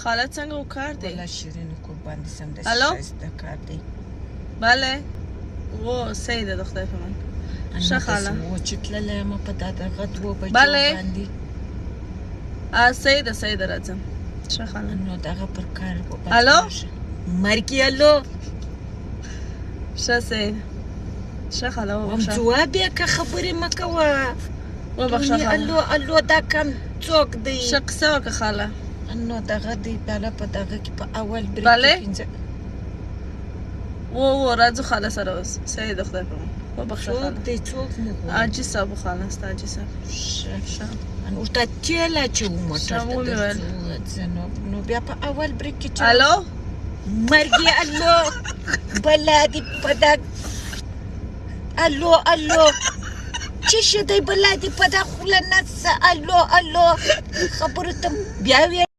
خاله څنګه و کار دی؟ ولا شیرین قربان دې سم داسې الو؟ ښایسته کار دی. بله و صحیح ده د خدای په من. ښه خاله. و چې تللی یم په دا دغه 2 بجو بله. باندې. صحیح ده، صحیح ده، راځم. ښه خاله. نو دغه پر کار. الو؟ مرګي الو. ښه صحیح ده. ښه خاله، وم وبخښه. ځواب یې که خبرې مه کوه. وبخښه خاله. الو الو، دا کم څوک دی؟ ښه قصه وکړه خاله. نو دغه دی پیاله په دغه کې په اول بریک بله. کې 5. و راځو خاله سره اوس. صحیح ده، خدای په من. وبخښه څوک خاله. دی؟ څوک مو غواړي؟ حاجي صاحب خاله، ستا حاجي صاحب. ښه. ښه. نو ورته تېل اچوو موټر ښه، ته. ومې ویل. درځو. نو بیا په اول بریک کې چې الو. مرګي الو، بلا دې په دا الو الو چې شه دی، بلا دې په دا خوله نسه. الو الو، خبرو ته بیا وې.